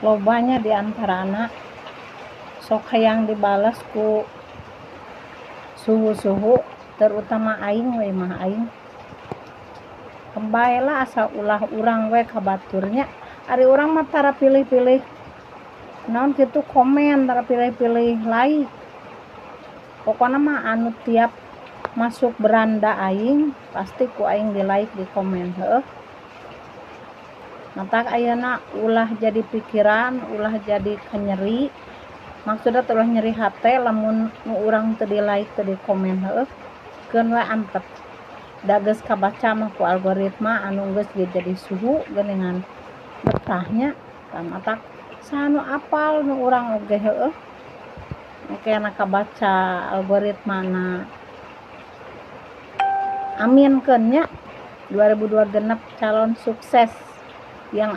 Lobanya di antarana sok hayang dibales ku suhu-suhu, terutama aing we mah. Aing bae lah, asal ulah urang we ka batur nya. Ari urang mah tara pilih-pilih naon kitu komen, tara pilih-pilih like. Pokona mah anu tiap masuk beranda aing pasti ku aing di like, di komen, heueuh. Matak ayeuna ulah jadi pikiran, ulah jadi kanyeri, maksudna teh ulah nyeri hate lamun nu urang teu di like, teu di komen. Heueuh, keun we, antep da geus kabaca mah ku algoritma anu geus ge jadi suhu geuningan betahnya. Tah, matak saha nu apal nu urang oge, heueuh, engkena kabaca algoritmana. Aminkeun nya, 2026 calon sukses yang